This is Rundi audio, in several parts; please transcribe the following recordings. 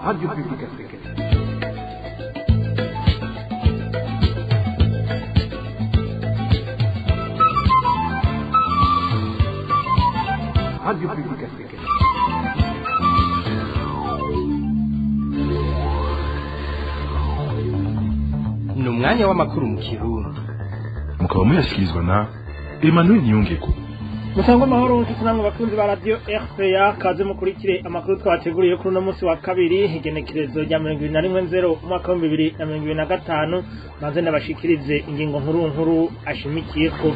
Radio Publique Africaine. Radio Publique Africaine. Ni umwanya w'amakuru mu Kirundi. Mukaba muyashyikirizwa na Emmanuel Niyongeko. Musangwa amahoro nshuti namwe bakunzi ba Radio RPA, kaze mukurikire amakuru twabateguriye kuri uno munsi wa kabiri, igenekerezo rya 2010 umwaka wa 2025. Maze nabashikirize ingingo nkuru nkuru ashimikiyeko.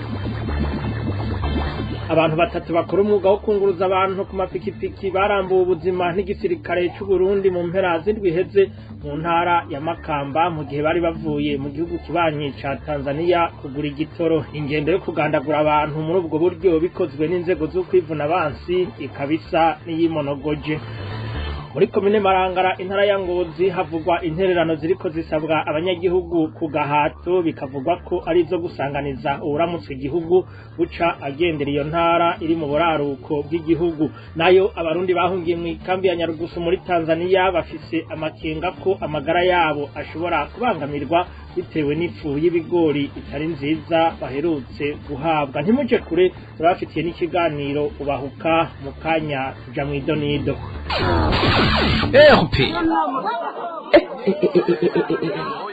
Abantu batatu bakora umwuga wo kunguruza abantu ku mapikipiki barambuwe ubuzima n'igisirikare c'u Burundi mu mpera z'indwi iheze mu ntara ya Makamba, mu gihe bari bavuye mu gihugu kibanyi ca Tanzania kugura igitoro. Ingendo yo kugandagura abantu muri ubwo buryo bikozwe n'inzego z'ukwivuna abansi ikaba isa n'iyimonogoje. Muri komine Marangara, intara ya Ngozi, havugwa intererano ziriko zisabwa abanyagihugu ku gahato, bikavugwa ko ari izo gusanganiza uwuramutse igihugu buca agendera iyo ntara iri mu buraruko bw'igihugu. Nayo Abarundi bahungiye mu ikambi ya Nyarugusu muri Tanzania bafise amakenga ko amagara yabo ashobora kubangamirwa bitewe n'ifu y'ibigori itari nziza baherutse guhabwa. Ntimuje kure, turabafitiye n'ikiganiro ubahuka mu kanya. Tuja mw'idonido. RP.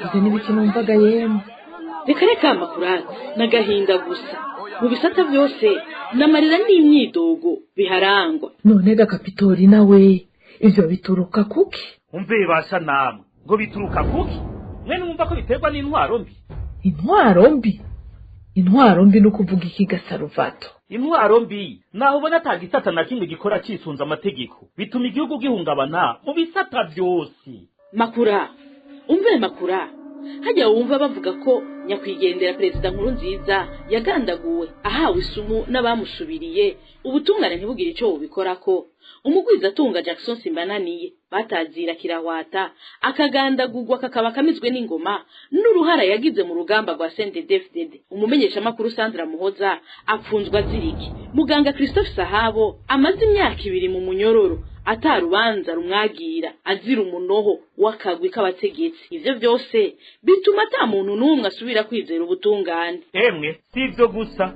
Ibyo ni bike numvaga yemwe. Reka reka, amakuru n'agahinda gusa mu bisata byose, n'amarira n'imyidogo biharangwa. None ga Kapitori, nawe ivyo bituruka kuki? Umve basha namwe, ngo bituruka kuki? Mwe numva ko biterwa n'intwaro mbi. Intwaro mbi? Intwaro mbi ni ukuvuga iki Gasaruvato? Intwaro mbi naho ubona ata gisata na kimwe gikora cisunze amategeko, bituma igihugu gihungabana mu bisata byose. Makura, umve makura, hajya wumva bavuga ko nyakwigendera Perezida Nkuru Nziza yagandaguwe ahawe isumu n'abamusubiriye, ubutungane ntibugire ico bubikorako. Umugwizatunga Jackson Simbananiye batazira kirahwata akagandagurwa kakaba kamizwe n'ingoma n'uruhara yagize mu rugamba rwa CNDD-FDD. Umumenyeshamakuru Sandra Muhoza apfunzwa azirike. Muganga Christophe Sahabo amaze imyaka 2 mu munyororo atarubanza rumwagira, azira umunoho w'akagwi k'abategetsi. Ivyo byose bituma ata muntu n'umwe asubira kwizera ubutungane. Emwe, si ivyo gusa.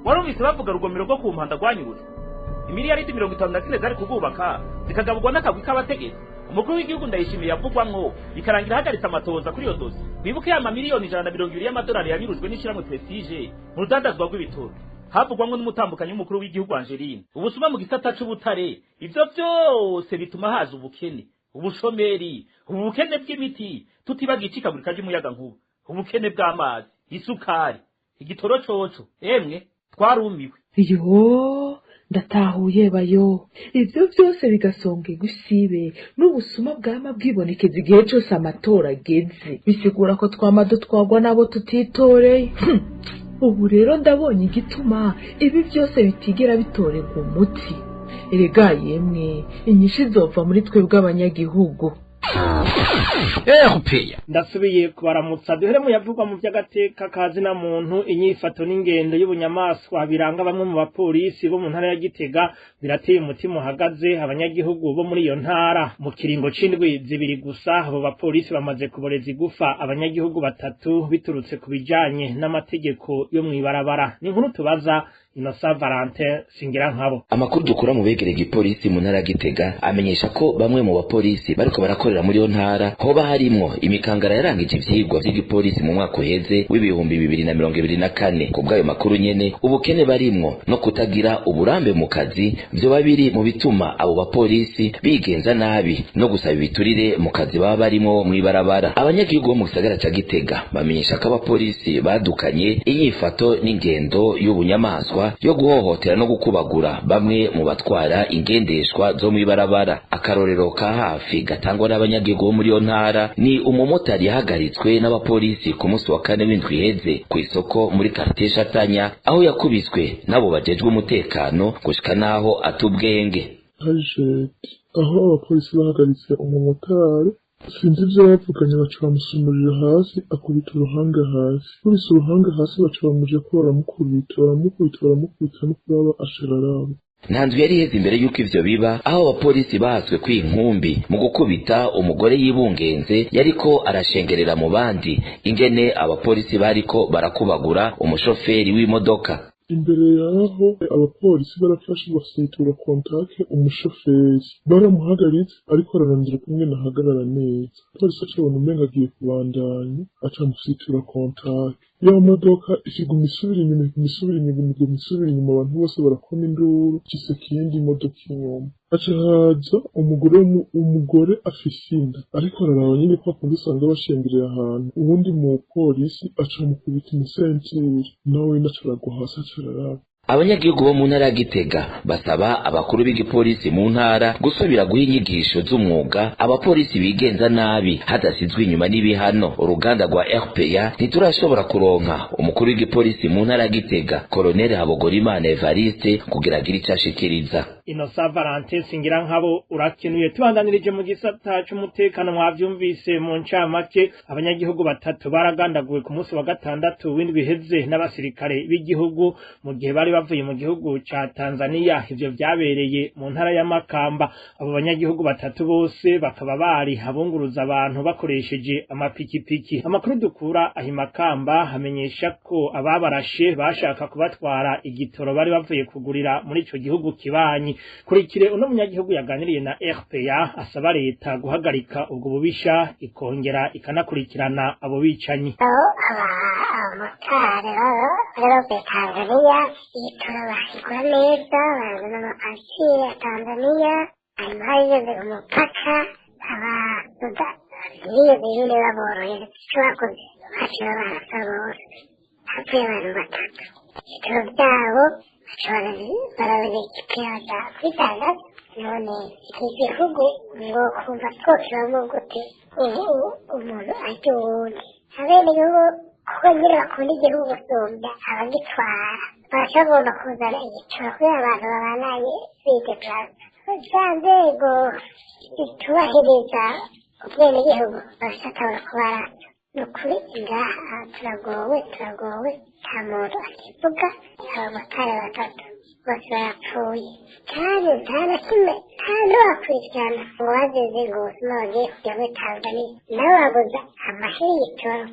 Warumvise bavuga rugomero rwo ku Mpanda rwanyuze, imiliyaridi 54 zari kububaka zikagaburwa n'akagwi k'abategetsi. Umukuru w'igihugu Ndayishimiye yavugwamwo, bikarangira ahagaritse amatoza kuri iyo dosi. Wibuke ya mamiliyoni 120 y'amadolari yanyurujwe n'ishirahamwe Prestige mu rudandazwa rw'ibitoro, havugwamwo n'umutambukanyi w'umukuru w'igihugu Angeline. Ubusuma mu gisata c'ubutare, ivyo vyose bituma haza ubukene, ubushomeri, ubukene bw'imiti, tutibagiye icikagurika ry'umuyagankuba, ubukene bw'amazi, isukari, igitoro coco. Emwe, twarumiwe. Yo, ndatahuye bayo. Ivyo byose bigasonga igusibe n'ubusuma bwama bwibonekeza igihe cose amatora ageze, bisigura ko twama dutwagwa n'abo tutitoreye. Ubu rero ndabonye igituma ibi byose bitigera bitorerwa umuti. Erega yemwe, inyishu izova muri twebwe abanyagihugu. RP. Ndasubiye kubaramutsa. Duhere mu yavugwa mu by'agateka kazina muntu. Inyifato n'ingendo y'ubunyamaswa biranga bamwe mu bapolisi bo mu ntara ya Gitega birateye umutima uhagaze abanyagihugu bo muri iyo ntara. Mu kiringo c'indwi 2 gusa, abo bapolisi bamaze kuboreza igufa abanyagihugu batatu biturutse ku bijanye n'amategeko yo mw'ibarabara. Ni inkuru tubaza Innocent Valentin Singirankabo. Amakuru dukura mu begereye igipolisi mu ntara ya Gitega amenyesha ko bamwe mu bapolisi bariko barakorera muri iyo ntara hoba harimwo imikangara yarangije ivyigwa vy'igipolisi mu mwaka uheze w'2024. Ku bw'ayo makuru nyene, ubukene barimwo no kutagira uburambe mu kazi vyoba biri mu bituma abo bapolisi bigenza nabi no gusaba ibiturire mu kazi baba barimwo mw'ibarabara. Abanyagihugu bo mu gisagara ca Gitega bamenyesha ko abapolisi badukanye inyifato n'ingendo y'ubunyamaswa yo guhohotera no gukubagura bamwe mu batwara ingendeshwa zo mw'ibarabara. Akarorero ka hafi gatangwa n'abanyagihugu bo muri iyo ntara ni umumotari yahagaritswe n'abapolisi ku munsi wa kane w'indwi iheze ku isoko muri quartier Shatanya, aho yakubiswe n'abo bajejwe umutekano gushika n'aho atubwenge. Hajeti aho abapolisi bahagaritse umumotari, sinzi ibyo bavuganye, baca bamusumurira hasi, akubita uruhanga hasi. Akubise uruhanga hasi, baca bamuja ko baramukubita, baramukubita, baramukubita, no kuraba ashiraraba. Nta nzu yari iheze imbere y'uko ivyo biba, aho abapolisi bahaswe kw'inkumbi mu gukubita umugore yibungenze yariko arashengerera mu bandi ingene abapolisi bariko barakubagura umushoferi w'imodoka. Imbere yaho abapolisi barafashe basitura kontake umushoferi, baramuhagaritse ariko ararondera kumwe ahagarara neza. Polisi acabona umenga agiye kubandanya, acamusitura kontake. Ya modoka ikiguma isubira inyuma, iguma isubira inyuma, iguma isubira inyuma, abantu bose barakoma induru, giseka iyindi modoka inyuma. Haca haza umugore, umugore afise inda, ariko araraba nyene kwa kundi usanga bashengereye ahantu. Uwundi mupolisi aca amukubita umusentiri, nawe aca aragwa hasi, aca araraba. Abanyagihugu bo mu ntara ya Gitega basaba abakuru b'igipolisi mu ntara gusubira guha inyigisho z'umwuga abapolisi bigenza nabi, hadasizwe inyuma n'ibihano. Uruganda rwa RPA ntiturashobora kuronka umukuru w'igipolisi mu ntara ya Gitega, Colonel Habogorimana Evariste, kugira agire ico ashikiriza. Inosa Valentin Singirankabo, urakenuye. Tubandanirije mu gisata c'umutekano, mwavyumvise mu ncamake, abanyagihugu batatu baragandaguwe ku munsi wa gatandatu w'indwi iheze n'abasirikare b'igihugu mu gihe bari bavuye mu gihugu ca Tanzania. Ivyo vyabereye mu ntara ya Makamba. Abo banyagihugu batatu bose bakaba bari abunguruza abantu bakoresheje amapikipiki. Amakuru dukura ahi Makamba hamenyesha ko ababarashe bashaka kubatwara igitoro bari bavuye kugurira muri ico gihugu kibanyi. Kurikire uno munyagihugu yaganiriye na RPA, asaba leta guhagarika ubwo bubisha, ikongera ikanakurikirana abo bicanyi. Aho abamotari baba bari bavuye Tanzaniya, igitoro bakigura neza, barazana amapasiri ya Tanzaniya. Hanyuma bageze ku mupaka, abasoda ntibigeze nyine baborohereza. Icyo bakoze, baciye babarasa bose, hapfuye abantu batatu. Ibitoro byabo baca barabirekipera kwidandaza. None iki gihugu ngo kumva twokibamo gute? Ubu umuntu arya uwundi. Abenegihugu kuko nyine bakunda igihugu gusumba abagitwara, baraca bagomba kuzana igitoro kugira abantu babandanye bideplasa. Za nzego zitubahiriza ubwenegihugu barashatabura kubarasa. Ni ukuri ngaha turagowe, turagowe, nta muntu akivuga. Abamotari batatu bose barapfuye, kandi nta na kimwe, nta n'uwakurikirana ngo bazize ngo ubuzima bagiye kujya muri Tanzaniya. Nabo baguza amahera y'igitoro,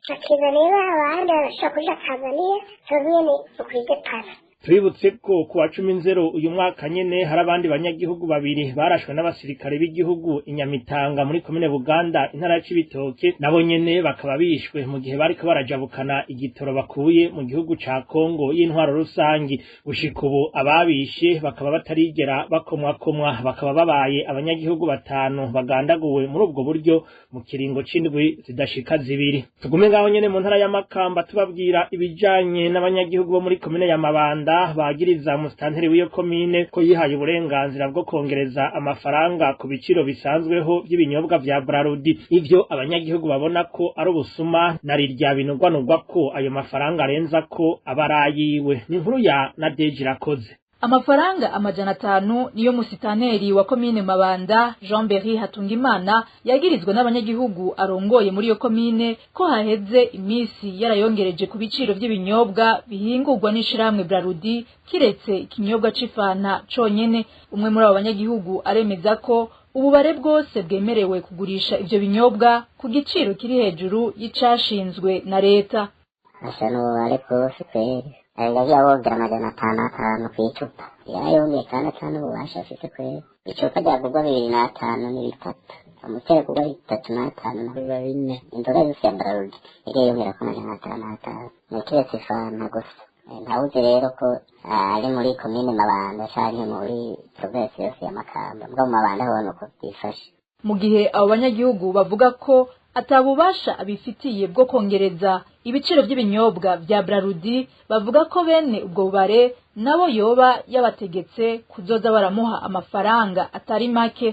bakizanira abandi barashobora kuja Tanzaniya, nyene ukwidepana. Tubibutse ko ku wa 10 Nzero uyu mwaka nyene hari abandi banyagihugu babiri barashwe n'abasirikare b'igihugu i Nyamitanga muri komine Buganda, intara ya Cibitoke. Nabo nyene bakaba bishwe mu gihe bariko barajabukana igitoro bakuye mu gihugu ca Kongo y'intwaro rusangi. Gushika ubu ababishe bakaba batarigera bakomwakomwa. Bakaba babaye abanyagihugu batanu bagandaguwe muri ubwo buryo mu kiringo c'indwi zidashika 2. Tugume ngaho nyene mu ntara ya Makamba, tubabwira ibijanye n'abanyagihugu bo muri komine ya Mabanda bagiriza musitanteri w'iyo komine ko yihaye uburenganzira bwo kongereza amafaranga ku biciro bisanzweho by'ibinyobwa vya Brarudi. Ivyo abanyagihugu babona ko ari ubusuma, na rirya binugwanugwa ko ayo mafaranga arenza ko aba arayiwe. Ni inkuru ya Nadege Irakoze. Amafaranga 500 niyo musitaneri wa komine Mabanda Jean Berry Hatungimana yagirizwa n'abanyagihugu arongoye muri iyo komine ko haheze imisi yarayongereje ku biciro by'ibinyobwa bihingurwa n'ishirahamwe Brarudi, kiretse ikinyobwa c'ifanta conyene. Umwe muri abo banyagihugu aremeza ko ububare bwose bwemerewe kugurisha ivyo binyobwa ku giciro kiri hejuru y'icashinzwe na leta. Asa n'ububare bwose kweri yagiye abongera 500 5 kw'icupa, yarayongeye kandi ata n'ububasha afite kweri. Icupa ryagurwa 2.5 ni 3, umutero kugwa 3.5 na biba 4. Inzoga yose ya Brarudi yagiye yongera ko 500 5, ni kiretse ifanta gusa. Ntawuzi rero ko ari muri komine Mabanda canke muri provinsi yose ya Makamba, mbwa mu Mabanda ho nuko vyifashe. Mu gihe abo banyagihugu bavuga ko atabubasha abifitiye bwo kongereza ibiciro by'ibinyobwa vya Brarudi, bavuga ko bene ubwo bubare nabo yoba yabategetse kuzoza baramuha amafaranga atari make.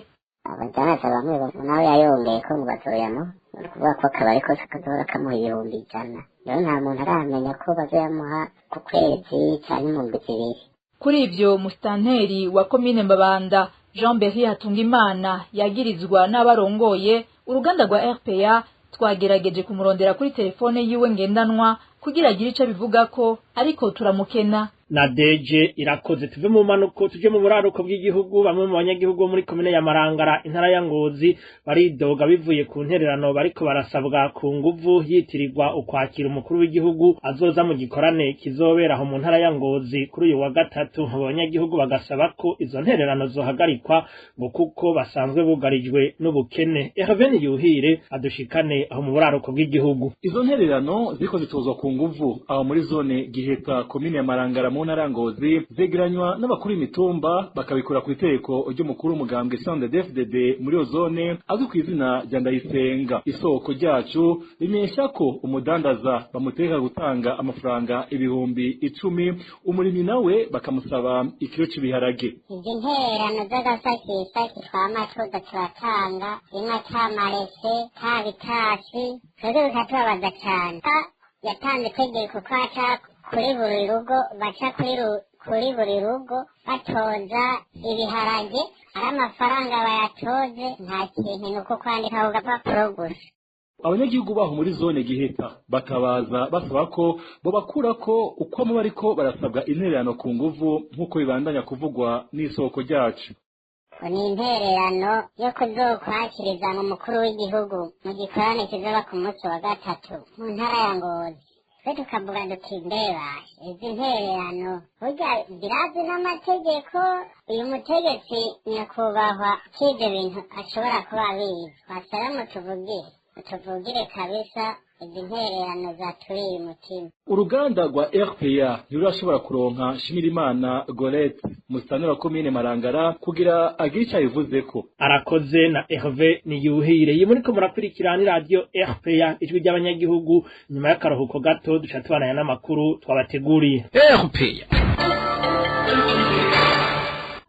Abadandaza bamwe bamwe nawe yayongeye ko ngo bazoyamuha, ni ukuvuga ko akabari kose kazohora kamuha 100,000. Rero nta muntu aramenya ko bazoyamuha ku kwezi canke mu ndwi 2. Kuri ivyo musitanteri wa komine Mabanda Jean Berry Hatungimana yagirizwa n'abarongoye, uruganda rwa RPA twagerageje kumurondera kuri telefone yiwe ngendanwa kugira agire ico abivuga ko, ariko turamukena. Na deje irakoze. Tuve mu manuko tuje mu buraruko bw'igihugu. Bamwe mu banyagihugu bo muri komine ya Marangara, intara ya Ngozi, baridoga bivuye ku ntererano bariko barasabwa ku nguvu yitirirwa ukwakira umukuru w'igihugu azoza mu gikorane kizobera aho mu ntara ya Ngozi kuri uyu wa gatatu. Abo banyagihugu bagasaba ko izo ntererano zohagarikwa ngo kuko basanzwe bugarijwe n'ubukene. Hervé Yuhire adushikane aho mu buraruko bw'igihugu. Izo ntererano ziriko zitozwa ku nguvu aho muri zone Giheta, komine ya Marangara, mu ntara ya Ngozi, zegeranywa n'abakuru b'imitumba bakabikura ku iteko ry'umukuru w'umugambwe CNDD-FDD muri iyo zone azwi ku izina rya Ndayisenga. Isoko ryacu rimenyesha ko umudandaza bamutegeka gutanga amafaranga 10,000, umurimyi nawe bakamusaba ikiro c'ibiharage. Izi ntererano z'agasakisaki twama tuza turatanga rimwe ata marese ta bitasi, twebwe bikatubabaza cane. Yatanze itegeko ko aca kuri buri rugo, baca kuri buri rugo batoza ibiharage, ari amafaranga bayatoze, nta kintu, ni uko kwandika ku gapapuro gusa. Abanyagihugu baho muri zone Giheta batabaza basaba ko bobakura ko uko abo bariko barasabwa intererano ku nguvu, nk'uko bibandanya kuvugwa n'isoko ryacu. Ngo ni intererano yo kuzokwakiriza mu mukuru w'igihugu mu gikorane kizoba ku munsi wa gatatu mu ntara ya Ngozi. Twe tukavuga duti mbeba izi ntererano burya birazwi n'amategeko, uyu mutegetsi nyakubahwa k'ivyo bintu ashobora kuba abizi, twasaba mutuvugire, mutuvugire kabisa, izi ntererano zaturiye umutima. Uruganda rwa RPA ntirurashobora kuronka Shimirimana Gorette, musitanteri wa komine Marangara, kugira agire ico abivuzeko. Arakoze na Hervé Niyuhire. Iyi muriko murakurikirana ni radio RPA, ijwi ry'abanyagihugu. Nyuma y'akaruhuko gato duca tubananya n'amakuru twabateguriye. RPA.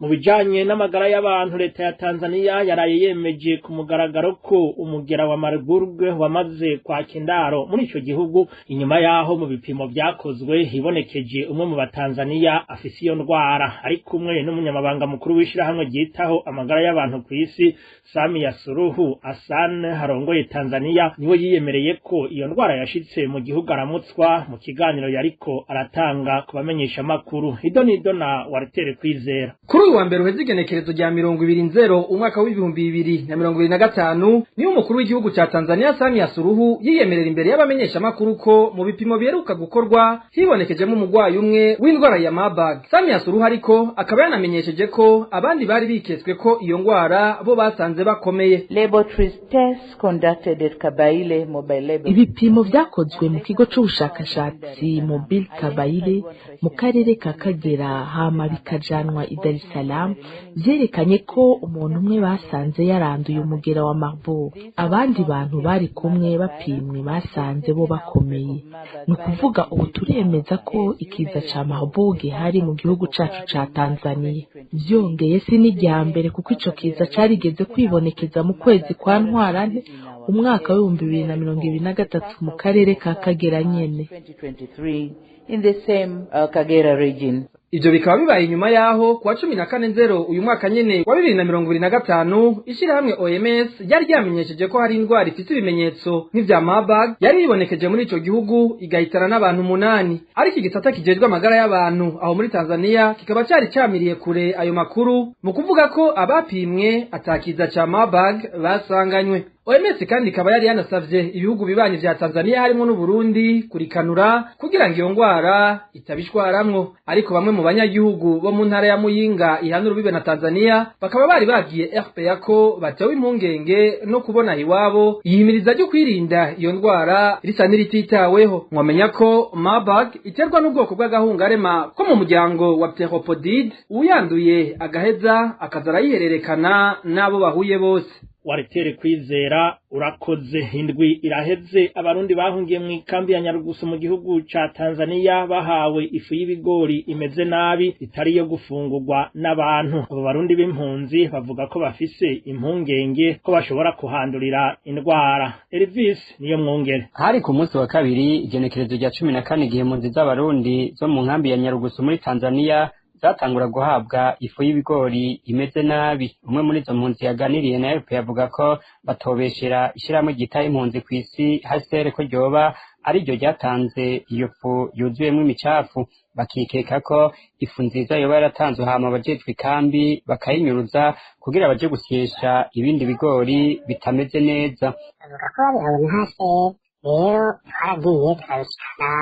Mu bijanye n'amagara y'abantu, leta ya Tanzania yaraye yemeje ku mugaragaro ko umugera wa Marburg wamaze kwaka indaro muri ico gihugu, inyuma yaho mu bipimo vyakozwe hibonekeje umwe mu batanzania afise iyo ndwara. Ari kumwe n'umunyamabanga mukuru w'ishirahamwe ryitaho amagara y'abantu ku isi, Samia Suluhu Hassan, harongoye Tanzania, niwe yiyemereye ko iyo ndwara yashitse mu gihugu aramutswa mu kiganiro yariko aratanga ku bamenyesha makuru. Idonido na Walter Kwizera. Kuri uyu wa mbere uheze, igenekerezo rya 20 umwaka w'2025, niwe umukuru w'igihugu ca Tanzania Samia Suluhu yiyemerera imbere y'abamenyeshamakuru ko mu bipimo biheruka gukorwa hibonekejemo umugwayi umwe w'indwara ya Marburg. Samia Suluhu ariko akaba yanamenyesheje ko abandi bari biketswe ko iyo ndwara bo basanze bakomeye. Laboratory tests conducted at Kabaile Mobile Lab. Ibipimo vyakozwe mu kigo c'ubushakashatsi Mobile Kabaile mu karere ka Kagera, hama bikajanwa i Dar es Salaam, vyerekanye ko umuntu umwe basanze yaranduye umugera wa Marburg. Abandi bantu bari kumwe bapimwe basanze bo bakomeye. Ni ukuvuga ubu turemeza ko ikiza ca Marburg hari mu gihugu cacu ca Tanzania. Vyongeye si n'irya mbere, kuko ico kiza carigeze kwibonekeza mu kwezi kwa Ntwarante umwaka w'2023 mu karere ka Kagera nyene. 2023 in the same Kagera region. Ivyo bikaba bibaye inyuma yaho kuwa 14 uyu mwaka nyene wa 2025, ishirahamwe OMS ryari ryamenyesheje ko hari indwara ifise ibimenyetso nk'ivya Marburg yari yibonekeje muri ico gihugu, igahitana n'abantu 8. Ariko igisata kijejwe amagara y'abantu aho muri Tanzania kikaba cari camiriye kure ayo makuru mu kuvuga ko abapimwe atakiza ca Marburg basanganywe. OMS kandi ikaba yari yanasavye ibihugu bibanyi vya Tanzania harimo n'u Burundi kurikanura kugira ngo iyo ngwara itabishwaramwo. Ariko bamwe mu banyagihugu bo mu ntara ya Muyinga ihana urubibe na Tanzania bakaba bari babwiye RPA ko batewe impungenge no kubona iwabo ihimiriza ryo kwirinda iyo ndwara risa n'irititaweho. Mwamenya ko Marburg iterwa n'ubwoko bw'agahungarema ko mu muryango wa Pteropodid, uyanduye agaheza akaza arayihererekana n'abo bahuye bose. Waritere Kwizera, urakoze. Indwi iraheze abarundi bahungiye mu ikambi ya Nyarugusu mu gihugu ca Tanzania bahawe ifu y'ibigori imeze nabi, itari iyo gufungurwa n'abantu. Abo barundi b'impunzi bavuga ko bafise impungenge ko bashobora kuhandurira indwara. Elvis niyo mwongere. Hari ku munsi wa kabiri, igenekerezo rya 14, igihe impunzi z'abarundi zo mu nkambi ya Nyarugusu muri Tanzania zatangura guhabwa ifu y'ibigori imeze nabi. Umwe muri izo mpunzi yaganiriye na RP avuga ko batobeshera ishyirahamwe ryitaye impunzi ku isi HCR ko ryoba ariryo ryatanze iyo fu yuzuyemwo imicafu, bakikeka ko ifu nziza yoba yaratanzwe hama abajejwe ikambi bakayinyuruza kugira baje gusyesha ibindi bigori bitameze neza. Bavuga ko babihawe na HCR, rero twaragiye turabishikana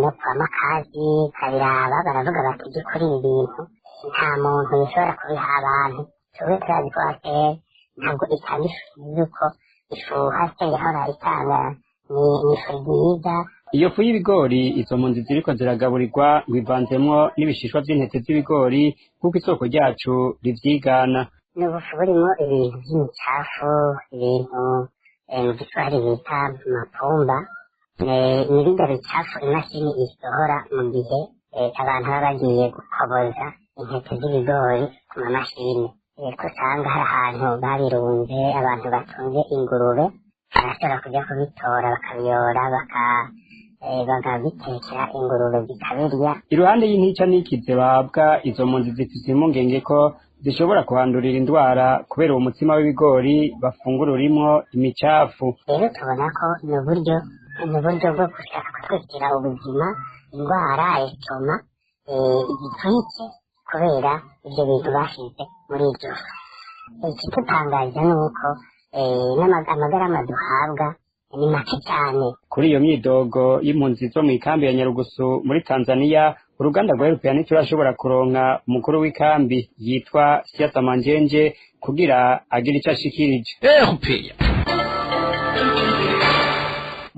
no kwa makazi tukabiraba, baravuga bati by'ukuri ibi bintu nta muntu bishobora kubiha abantu. Twebwe turazi ko HCR ntabwo itanga ifu y'uko ifu HCR ihora itanga ni ifu ryiza. Iyo fu y'ibigori izo mpunzi ziriko ziragaburirwa ngo ivanzemwo n'ibishishwa vy'intete z'ibigori kuko isoko ryacu rivyigana. Ni ubufu burimo ibintu by'imicafu, ibintu mu giswahili bita mapumba, ni birya bicafu imashini isohora mu gihe abantu baba bagiye gukoboza intete z'ibigori ku mamashini. Ko usanga hari ahantu babirunze, abantu batunze ingurube barashobora kujya kubitora bakabiyora bakabitekera ingurube zikabirya. Iruhande y'intica n'ikize bahabwa, izo mpunzi zifise impungenge ko zishobora kuhandurira indwara kubera uwo mutsima w'ibigori bafungura urimwo imicafu. Rero tubona ko ni uburyo bwo gushaka kutwikira ubuzima, indwara ituma igitwike kubera ibyo bintu bashize muri iryo fu. Ikitutangaza ni uko n'amagarama duhabwa ni make cyane. Kuri iyo myidogo y'impunzi zo mu ikambi ya Nyarugusu muri Tanzania, uruganda rwa RPA ntiturashobora kuronka umukuru w'ikambi yitwa Siasa Manjenje kugira agire ico ashikirije. RPA.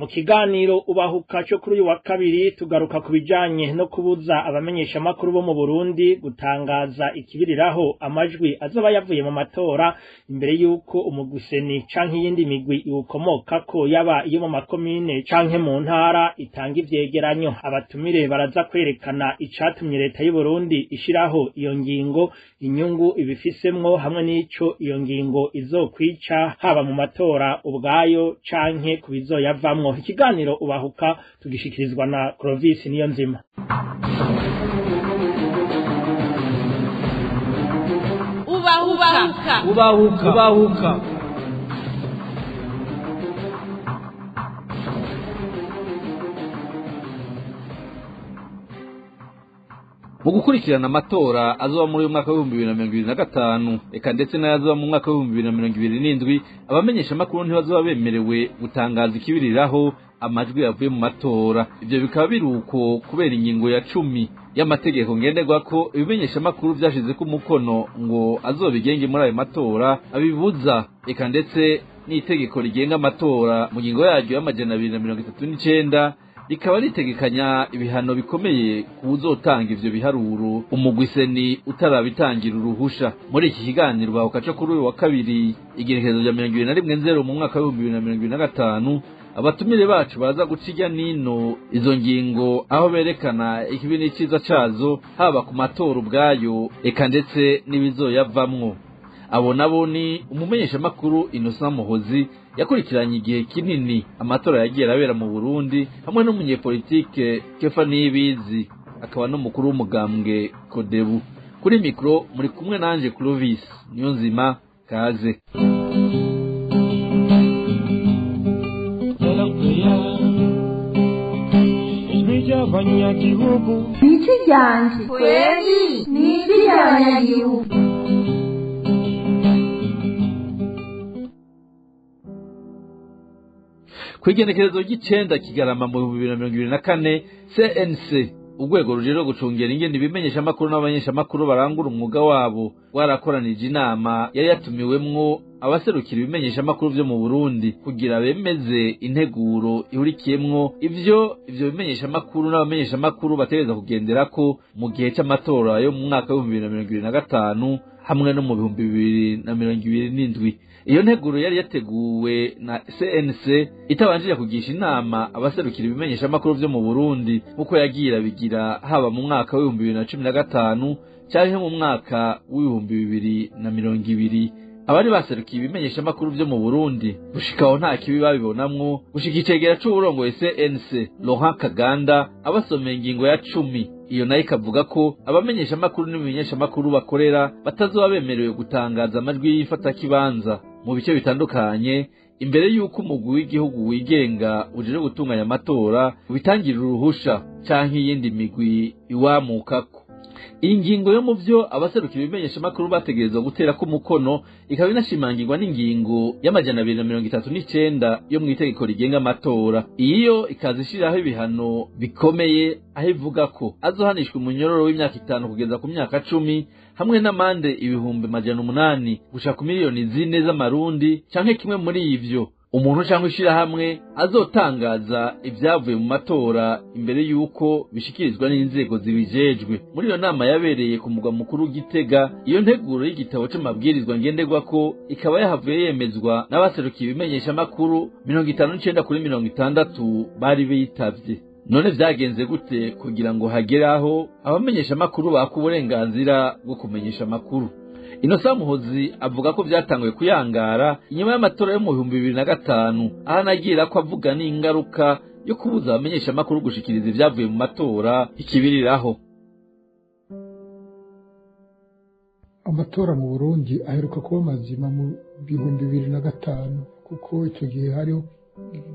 Mu kiganiro ubahuka cyo kuri uyu wa kabiri tugaruka ku bijanye no kubuza abamenyeshamakuru bo mu Burundi gutangaza ikibiriraho amajwi azoba yavuye mu matora imbere y'uko umuguseni canke iyindi migwi iwukomokako yaba iyo mu makomine canke mu ntara itanga ivyegeranyo. Abatumire baraza kwerekana icatumye leta y'u Burundi ishiraho iyo ngingo, inyungu ibifisemwo hamwe n'ico iyo ngingo izokwica haba mu matora ubwayo canke ku bizoyavamwo. Ikiganiro ubahuka tugishikirizwa na Clovis Niyonzima. Ubahuka ubahuka ubahuka. Mu gukurikirana amatora azoba muri uyu mwaka w'ibihumbi bibiri na mirongo ibiri na gatanu eka ndetse n'ayazoba mu mwaka w'ibihumbi bibiri na mirongo ibiri n'indwi, abamenyeshamakuru ntibazoba bemerewe gutangaza ikibiriraho amajwi yavuye mu matora. Ivyo bikaba biri uko kubera ingingo ya 10 y'amategeko ngenderwako ibimenyeshamakuru vyashizeko umukono ngo azobigenge muri ayo matora abibuza, eka ndetse n'itegeko rigenga amatora mu ngingo yaryo y'amajana 239 rikaba ritegekanya ibihano bikomeye ku wuzotanga ivyo biharuro umugwiseni utarabitangira uruhusha. Muri iki kiganiro bahuka co kuri uyu wa kabiri igerekezo rya 21 mu mwaka wa 2025, abatumire bacu baza guca irya nino izo ngingo aho berekana ikibi n'iciza cazo haba ku matora ubwayo eka ndetse n'ibizoyavamwo. Abo nabo ni umumenyeshamakuru Innocent Muhozi yakurikiranye igihe kinini amatora yagiye arabera mu Burundi, hamwe n'umunyepolitike Kefa Niyibizi akaba n'umukuru w'umugambwe Kodebu. Kuri mikro muri kumwe nanje Clovis Niyonzima, kaze. Niki ryanje kweli niki ry'abanyagihugu. Kw'igenekerezo ry'icenda Kigarama mu 2024, CNC urwego rujejwe gucungera ingene ibimenyeshamakuru n'abamenyeshamakuru barangura umwuga wabo warakoranije inama yari yatumiwemwo abaserukira ibimenyeshamakuru vyo mu Burundi kugira bemeze integuro ihurikiyemwo ivyo bimenyeshamakuru n'abamenyeshamakuru bategerezwa kugenderako mu gihe c'amatora yo mu mwaka w'ibihumbi bibiri na mirongo ibiri na gatanu hamwe no mu 2027. Iyo nteguro yari yateguwe na CNC itabanjije kugisha inama abaserukira ibimenyeshamakuru vyo mu Burundi nkuko yagiye irabigira haba mu mwaka w'ibihumbi bibiri na cumi na gatanu canke mu mwaka w'ibihumbi bibiri na mirongo ibiri. Abari baserukiye ibimenyeshamakuru vyo mu Burundi gushikaho nta kibi babibonamwo, gushika icegera c'uwurongoye CNC Laurent Kaganda abasomeye ingingo ya 10 Iyo nayo ikavuga ko abamenyesha amakuru n'ibimenyesha amakuru bakorera batazoba bemerewe gutangaza amajwi y'ifatakibanza mu bice bitandukanye imbere y'uko umugwi w'igihugu wigenga ujejwe gutunganya amatora ubitangirira uruhusha canke iyindi migwi iwamukako. Iyi ngingo yo mu vyo abaserukira ibimenyeshamakuru bategerezwa guterako umukono ikaba inashimangirwa n'ingingo y'239 yo mw'itegeko rigenga amatora. Iyo ikaza ishiraho ibihano bikomeye, aho ivuga ko azohanishwa umunyororo w'imyaka 5 kugeza ku myaka 10 hamwe n'amande 800,000 gushika ku 4 miliyoni z'amarundi, canke kimwe muri ivyo, umuntu cyangwa ishirahamwe azotangaza ibyavuye mu matora imbere y'uko bishikirizwa n'inzego zibijejwe. Muri iyo nama yabereye ku mugwa mukuru Gitega, iyo nteguro y'igitabo c'amabwirizwa ngenderwako ikaba yahavuye yemezwa n'abaserukiye ibimenyeshamakuru 59 kuri 60 bari bitavye. None vyagenze gute kugira ngo hagere aho abamenyesha amakuru baka uburenganzira bwo kumenyesha amakuru? Innocent Muhozi avuga ko vyatanguye kuyangara inyuma y'amatora yo mu 2005, aho anagira ko avuga n'ingaruka yo kubuza abamenyesha amakuru gushikiriza ivyavuye mu matora ikibiriraho. Amatora mu Burundi aheruka kuba mazima mu 2005, kuko icyo gihe hariho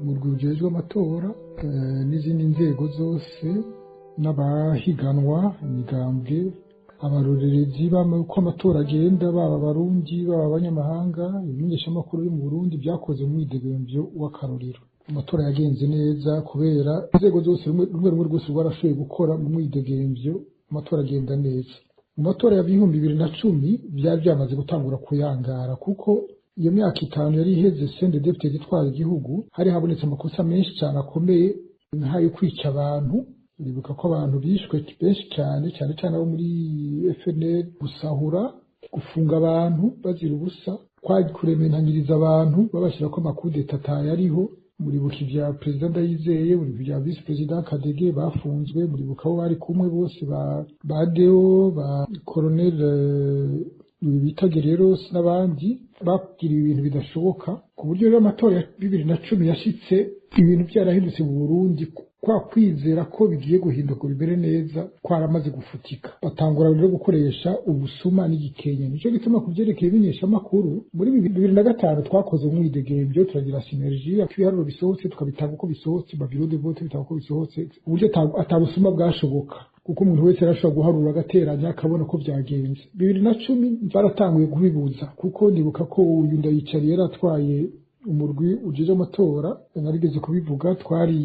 umurwi ujejwe amatora n'izindi nzego zose n'abahiganwa, imigambwe, abarorerezi uko amatora agenda, baba Abarundi, baba abanyamahanga, ibimenyeshamakuru byo mu Burundi byakoze mu mwidegemvyo w'akarorero. Amatora yagenze neza kubera inzego zose, rumwe rumwe rwose rwarashoboye gukora mu mwidegemvyo, amatora agenda neza. Mu matora ya 2010 byari byamaze gutangura kuyangara, kuko iyo myaka 5 yari iheze CNDD-FDD itwara igihugu, hari habonetse amakosa menshi cyane akomeye, nk'ayo kwica abantu. Uribuka ko abantu bishwe benshi cyane, cyane cyane abo muri FNL, gusahura, gufunga abantu bazira ubusa, kurementanyiriza abantu babashyira ko amakudeta atayariho. Muribuka ibya Perezida Ndayizeye, muribuka ibya Visi Perezida Kadege bafunzwe, muribuka abo bari kumwe bose, ba Deo, ba Colonel bita Gereros n'abandi bagiriwe ibintu bidashoboka, ku buryo rero amatora ya 2010 yashitse ibintu byarahindutse mu Burundi, kwa kwizera ko bigiye guhinduka bimere neza kwaramaze gufutika. Batangura rero gukoresha ubusuma n'igikenye. Nico gituma ku vyerekeye ibimenyeshamakuru, muri 2005 twakoze umwidegemvyo, turagira synergie, ibiharuro bisohotse tukabitanga uko bisohotse, ba bureau de vote bitanga uko bisohotse, uburyo atabusuma bwashoboka, kuko umuntu wese arashobora guharura, agateranya, akabona ko byagenze. 2010 baratanguye kubibuza, kuko ndibuka ko uyu Ndayicariye yari atwaye umurwi ujeje amatora, narigeze kubivuga, twari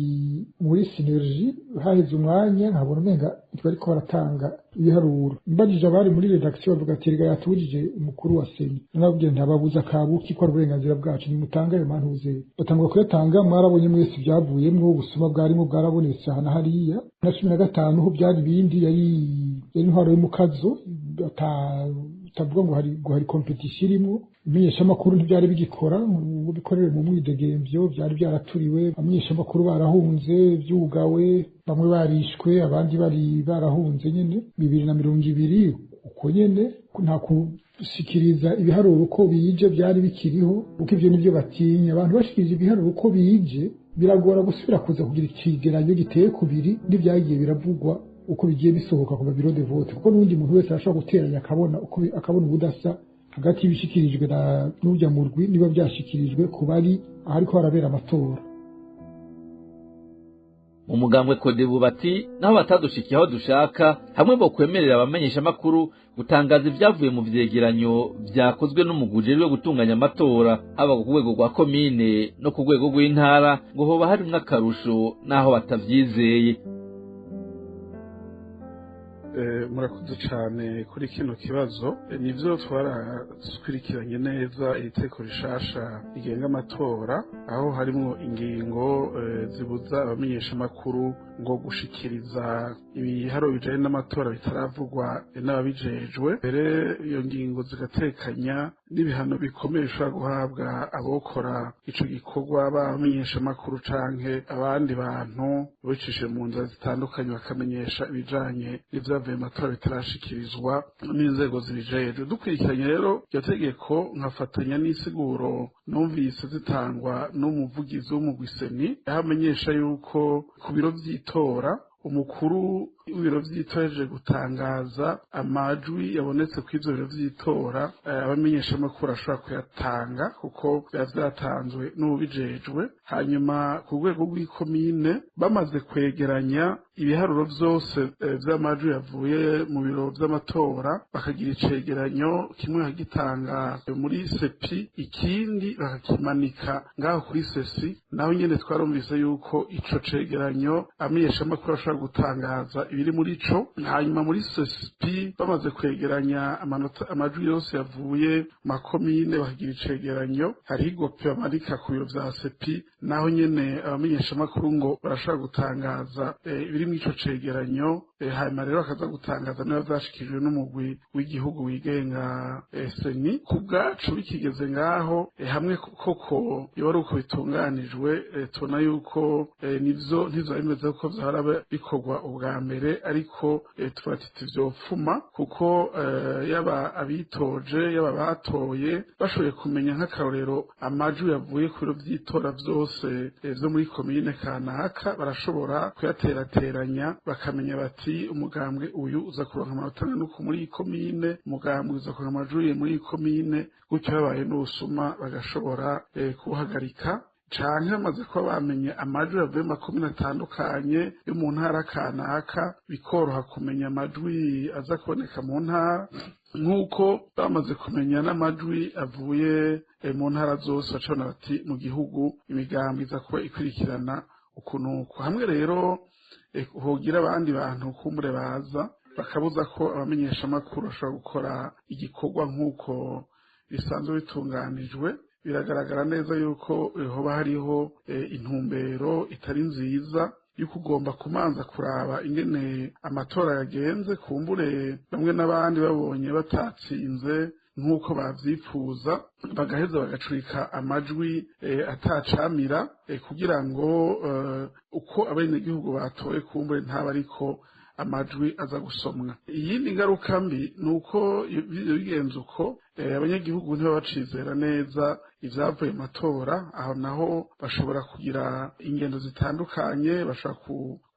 muri synergie, haheze umwanya nkabona umenga bariko baratanga ibiharuro. Mbajije abari muri rédaction, bavuga ati: "Erega yatubujije umukuru wa CENI." Nababwira ntababuza kabuki, ko ari uburenganzira bwacu, nimutanga ayo mantuze. Batangwa kuyatanga, mwarabonye mwese ibyavuyemwo, ubusuma bwarimo bwarabonetse aha na hariya. Na 15 ho byari ibindi, yari intwaro y'umukazo, utavuga ngo hari compétition irimo. Ibimenyeshamakuru ntibyari bigikora ngo bikorere mu mwidegemvyo, byari byaraturiwe, abamenyeshamakuru barahunze, byugawe, bamwe barishwe, abandi bari barahunze nyene. 2020 uko nyene, nta gushikiriza ibiharuro uko bije byari bikiriho, kuko ivyo nivyo batinya. Abantu bashikirije ibiharuro uko bije, biragora gusubira kuza kugira ikigeranyo giteye kubiri n'ibyagiye biravugwa uko bigiye bisohoka ku bureau de vote, kuko n'undi muntu wese arashobora guteranya akabona uko akabona ubudasa hagati y'ibishikirijwe na n'urya murwi niba byashikirijwe ku bari ahariko harabera amatora. Mu mugambwe Kodebu bati naho batadushikiye aho dushaka, hamwe bo kwemerera abamenyeshamakuru gutangaza ibyavuye mu vyegeranyo vyakozwe n'umugwi ujejwe gutunganya amatora, haba ku rwego rwa komine no ku rwego rw'intara, ngo hoba harimwo akarusho n'aho batavyizeye. Murakoze cyane kuri kino kibazo. Nibyo, twarakurikiranye neza iri teko rishasha rigenga amatora, aho harimo ingingo zibuza abamenyeshamakuru ngo gushikiriza ibiharuro bijanye n'amatora bitaravugwa n'ababijejwe. Mbere iyo ngingo zigatekanya n'ibihano bikomeye bishobora guhabwa abokora ico gikorwa, b'abamenyeshamakuru canke abandi bantu bicishije mu nzira zitandukanye bakamenyesha ibijanye n'ivyavuye mu matora bitarashikirizwa n'inzego zibijejwe. Dukurikiranye rero iryo tegeko, nkafatanya n'isiguro numvise zitangwa n'umuvugizi w'umugwi CENI, aho amenyesha yuko ku biro vy'itora umukuru Ibiro vy'itora yaje gutangaza amajwi yabonetse ku ivyo biro vy'itora, abamenyeshamakuru ashobora kuyatanga kuko biba vyatanzwe n'uwubijejwe. Hanyuma ku rwego rw'ikomine bamaze kwegeranya ibiharuro vyose vy'amajwi yavuye mu biro vy'amatora, bakagira icegeranyo kimwe bakagitanga muri sepi, ikindi bakakimanika ngaho kuri sesi. Naho nyene twarumvise yuko ico cegeranyo abamenyeshamakuru ashobora gutangaza ibiri muri ico. Hanyuma muri sepi bamaze kwegeranya amanota, amajwi yose yavuye makomine, bakagira icegeranyo, hariho igopi bamanika ku biro vya sepi, naho nyene abamenyeshamakuru ngo barashobora gutangaza ibiri muri ico cegeranyo. Hanyuma rero bakaza gutangaza niba vyashikirijwe n'umugwi w'igihugu wigenga seni. Ku bwacu bikigeze ngaho, hamwe koko iyo ari uko bitunganijwe, tubona yuko nivyo ntivyo bimeze kuko vyahora bikorwa ubwa mbere, ariko tuba tuti vyopfuma kuko yaba abitoje yaba batoye bashoboye kumenya nk'akarorero amajwi yavuye ku biro vy'itora vyose vyo muri komine kanaka, barashobora kuyaterateranya bakamenya bati umugambwe uyu uza kuronka amanota nuko muri iyi komine, umugambwe uza kuronka amajwi muri iyi komine, gutyo habaye n'ubusuma bagashobora kubuhagarika. Canke bamaze kuba bamenye amajwi yavuye mu makomine atandukanye yo mu ntara kanaka, bikoroha kumenya amajwi aza kuboneka mu ntara, nk'uko bamaze kumenya n'amajwi avuye mu ntara zose, bacabona bati mu gihugu imigambi iza kuba ikurikirana uku n'uku. Hamwe rero hogira abandi bantu kumbure baza bakabuza ko abamenyeshamakuru bashobora gukora igikorwa nk'uko bisanzwe bitunganijwe, biragaragara neza yuko hoba hariho intumbero itari nziza yuko ugomba kumanza kuraba ingene amatora yagenze, kumbure bamwe n'abandi babonye batatsinze nk'uko bavyipfuza bagaheza bagacurika amajwi atacamira, kugira ngo uko abenegihugu batoye kumbure ntaba ariko amajwi aza gusomwa. Iyindi ngaruka mbi ni uko bigenze uko, abanyagihugu ntibaba bacizera neza ivyavuye mu matora. Aho naho bashobora kugira ingendo zitandukanye, bashobora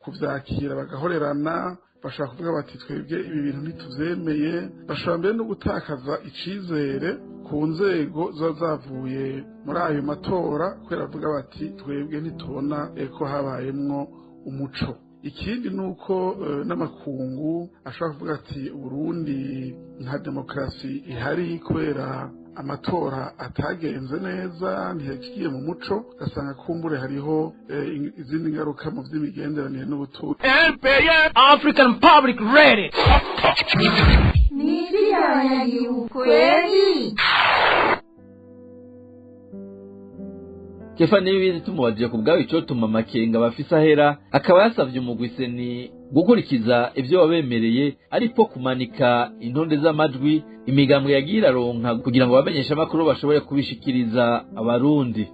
kuvyakira bagahorerana, bashobora kuvuga bati twebwe ibi bintu ntituvyemeye, bashobora mbere no gutakaza icizere ku nzego ziba zavuye muri ayo matora, kubera bavuga bati twebwe ntitubona ko habayemwo umuco. Ikindi nuko n'amakungu ashobora kuvuga ati Burundi nta demokarasi ihari kubera amatora atagenze neza, ntiyaciye mu muco, ugasanga kumbure hariho izindi ngaruka mu vy'imigenderanire n'ubutunzi. African Public Radio. Ni ijwi ry'abanyagihugu kweli. Kefa Nibizi tumubajije ku bwawe icotuma amakenga bafise ahera, akaba yasavye umugwi seni gukurikiza ivyo wabemereye, ariko kumanika intonde z'amajwi imigambwe yagiye iraronka kugira ngo abamenyesha amakuru bashobore kubishikiriza abarundi.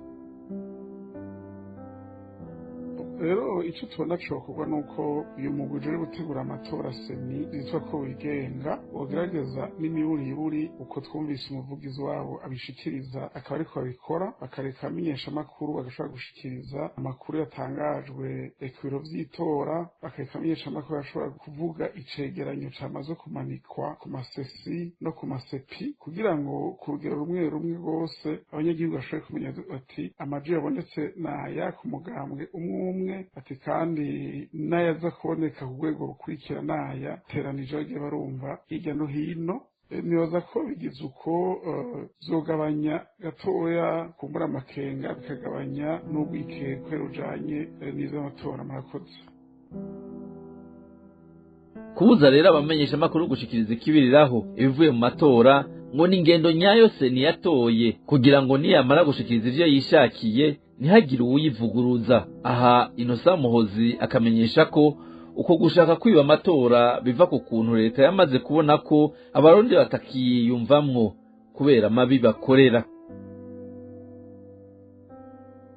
Rero icyo tubona cokorwa nuko uyu mugwi uje gutegura amatora seni yitwa ko wigenga wogerageza n'imiburiburi uko twumvise umuvugizi wabo abishikiriza akaba ariko babikora, bakareka abamenyeshamakuru bagashobora gushikiriza amakuru yatangajwe ku biro vy'itora, bakareka abamenyeshamakuru bashobora kuvuga icegeranyo camaze kumanikwa ku masesi no ku masepi, kugira ngo ku rugero rumwe rumwe rwose abanyagihugu bashobore kumenya bati amajwi yabonetse naya ku mugambwe umwe umwe, ati kandi n'ayaza kuboneka ku rwego rukurikira naya teranije bagiye barumva hirya no hino. Nibaza ko bigize uko vyogabanya gatoya kumbura amakenga, bikagabanya n'urwikekwe rujanye n'ivy'amatora. Murakoze. Kubuza rero abamenyesha amakuru gushikiriza ikibiriraho ibivuye mu matora ngo ni ingendo nyayo seni yatoye kugira ngo niyamara gushikiriza ivyo yishakiye ntihagire uwuyivuguruza. Aha Innocent Muhozi akamenyesha ko uko gushaka kwiba amatora biva ku kuntu leta yamaze kubona ko abarundi batakiyumvamwo kubera amabi bakorera.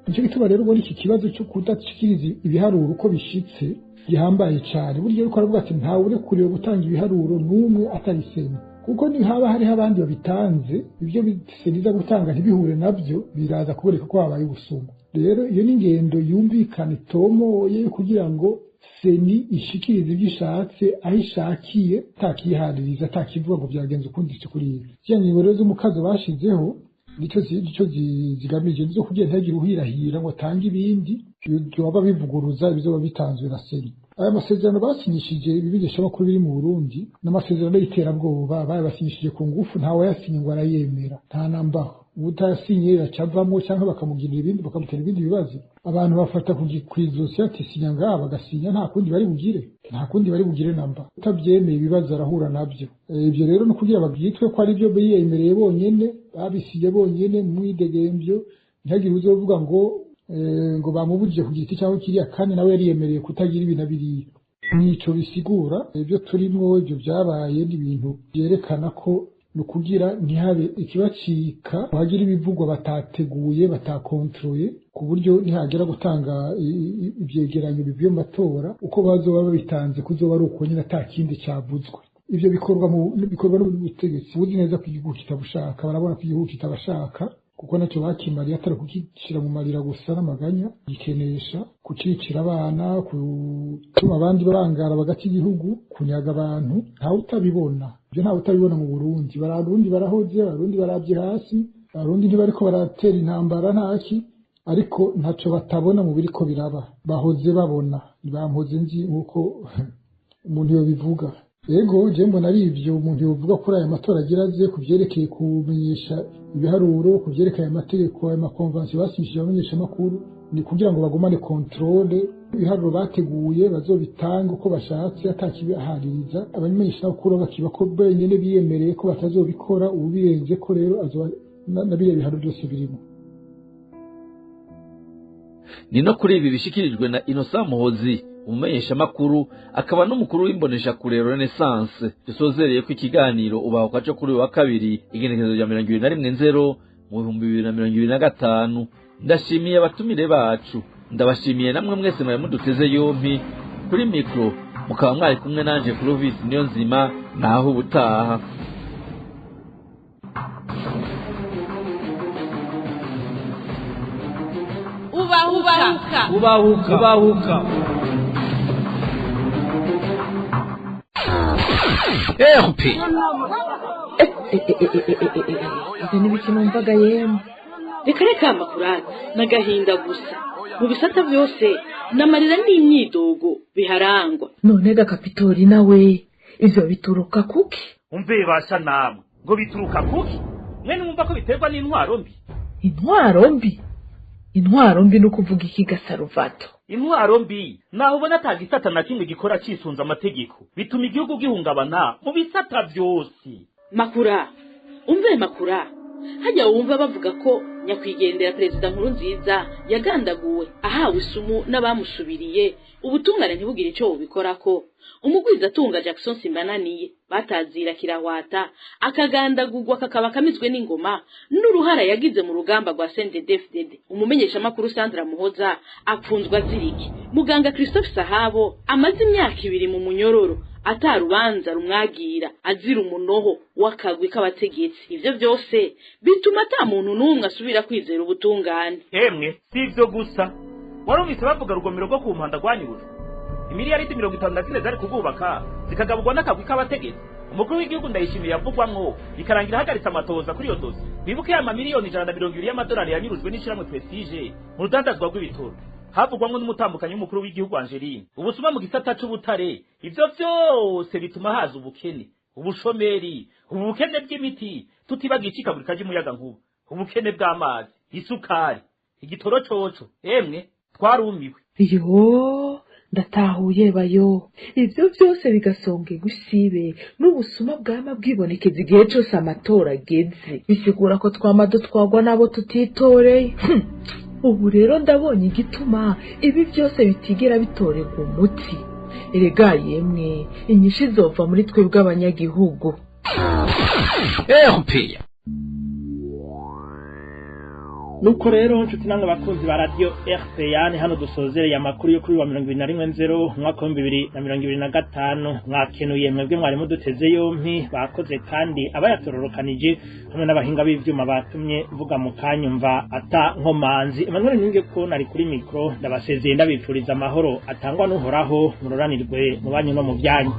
Nicyo gituma rero ubona iki kibazo cyo kudashikiriza ibiharuro uko bishitse gihambaye cyane. Burya ariko aravuga ati ntawe urekuriwe gutanga ibiharuro n'umwe atari seni. Kuko ni haba hariho abandi babitanze, ibyo CENI iza gutanga ntibihure nabyo, biraza kuboneka ko habaye ubusuma. Rero iyo ni ingendo yumvikana itomoye kugira ngo CENI ishikirize ibyo ishatse aho ishakiye, atakiyihaririza, atakivuga ngo byagenze ukundi kuriya. Ziriya ngingo rero z'umukazo bashizeho nico zigamije, nizo kugira ntihagire uhirahira ngo atange ibindi byoba bivuguruza ibizoba bitanzwe na CENI. Aya masezerano basinyishije ibimenyeshamakuru biri mu Burundi n'amasezerano y'iterabwoba, bayabasinyishije ku ngufu, ntawe yasinye ngo arayemera, nta nambaho. Utayasinye acavamo cyangwa bakamugirira ibindi, bakamutera ibindi bibazo. Abantu bafata kw'izosi ati sinya ngaha, bagasinya, nta kundi bari bugire, nta kundi bari bugire namba. Utabyemeye ibibazo arahura nabyo. Ibyo rero no kugira babyitwe ko ari byo biyemereye bonyene, babisinye bonyene mu mwidegembyo, ntihagire uzovuga ngo ngo bamubujije ku giti cyangwa kiriya, kandi nawe yariyemereye kutagira ibintu biriya. Nico bisigura ibyo turimwo, ibyo byabaye n'ibintu byerekana ko ni ukugira ntihabe ikibacika, hagira ibivugwa batateguye, batakontroye, ku buryo nihagera gutanga ibyegeranyo bivuye mu matora, uko bazoba babitanze kuzoba ari uko nyine, ata kindi cyavuzwe. Ibyo bikorwa bikorwa n'ubutegetsi buzi neza ko igihugu kitabushaka, barabona ko igihugu kitabashaka, kuko nacyo bakimariye atari kukishyira mu marira gusa n'amaganya, gikenesha, kucicira abana, gutuma abandi barangara bagata igihugu, kunyaga abantu. Ntawe utabibona ibyo, ntawe utabibona mu Burundi. Abarundi barahoze, Abarundi barabye hasi, Abarundi ntibariko baratera intambara ntaki, ariko ntacyo batabona mu biriko biraba, bahoze babona, ntibampoze nzi nk'uko umuntu yobivuga. Ego je mbona ari ivyo umuntu yovuga kuri aya matora agira aze, ku vyerekeye kumenyesha ibiharuro, ku vyerekeye amategeko, ayo makonvansiyo basinyishije abamenyeshamakuru, ni kugira ngo bagumane contrôle, ibiharuro bateguye bazobitange uko bashatse atakibahaririza. Abamenyeshamakuru bakiba ko benyene biyemereye ko batazobikora, ubirenze ko rero azoba na biriya biharuro byose birimo. Ni no kuri ibi bishikirijwe na Innocent Muhozi, umumenyeshamakuru akaba n'umukuru w'imboneshakure Renaissance, dusozereye ko ikiganiro ubahuka cyo kuri wa kabiri igenekerezo rya 21 mu 2025. Ndashimiye abatumire bacu, ndabashimiye namwe mwese mwari muduteze yompi kuri mikro, mukaba mwari kumwe nanje Clovis Niyonzima. Naho ubutaha. Ubahuka, ubahuka, ubahuka. RP. Ibyo ni biki numvaga yemwe? Reka reka amakurata n'agahinda gusa mu bisata byose, n'amarira n'imyidogo biharangwa. None ga Kapitori nawe, ivyo bituruka kuki? Umve basha namwe, ngo bituruka kuki? Mwene mwumva ko biterwa n'intwaro mbi. Intwaro mbi? Intwaro mbi no kuvuga iki gasaruvato? Intwaro mbi naho ubona ata gisata na kimwe gikora cisunze amategeko, bituma igihugu gihungabana mu bisata byose. Makura, umve makura, hajya wumva bavuga ko nyakwigendera perezida Nkurunziza yagandaguwe ahawe isumu n'abamusubiriye, ubutungane ntibugire ico bubikorako. Umugwiza atunga Jackson Simbananiye batazira kirahwata, akagandagurwa kakaba kamizwe n'ingoma n'uruhara yagize mu rugamba rwa CNDD-FDD. Umumenyeshamakuru Sandra Muhoza apfunzwa azirike. Muganga Christophe Sahabo amaze imyaka 2 mu munyororo atarubanza rumwagira, azira umunoho w'akagwi k'abategetsi. Ivyo byose bituma ata muntu n'umwe asubira kwizera ubutungane. Emwe si ivyo gusa, warumvise bavuga rugomero rwo ku mpanda rwanyurujwe, imiliyaridi 54 zari kubwubaka zikagaburwa n'akagwi k'abategetsi. Umukuru w'igihugu Ndayishimiye yavugwamwo, bikarangira ahagaritse amatoza kuri iyo dosi. Wibuke ya mamiliyoni 120 y'amadolari yanyurujwe n'ishirahamwe Prestige mu rudandazwa rw'ibitoro, havugwamwo n'umutambukanyi w'umukuru w'igihugu Angeline. Ubusuma mu gisata c'ubutare, ivyo vyose bituma haza ubukene, ubushomeri, ubukene bw'imiti, tutibagiye icikagurika ry'umuyagankuba, ubukene bw'amazi, isukari, igitoro coco. Emwe twarumiwe. Yo ndatahuye bayo, ivyo byose bigasonga gusibe n'ubusuma bwama bwibonekeza igihe cyose amatora ageze, bisigura ko twama dutwagwa nabo tutitoreye. Ubu rero ndabonye igituma ibi byose bitigera bitorerwa umuti. Erega yemwe, inyishu izova muri twebwe abanyagihugu. RP. Nuko rero nshuti namwe bakunzi ba radio RPA, ni hano dusozereye amakuru yo kuri wa 21 nzero umwaka wa 2025. Mwakenuye mwebwe mwari muduteze yompi, bakoze kandi abayatororokanije hamwe n'abahinga b'ivyuma batumye mvuga mu kanyumva ata nkomanzi. Emmanuel Ninge ko nari kuri micro, ndabasezeye ndabipfuriza amahoro atangwa n'Uhoraho, muroranirwe mu banyu no mu byanyu.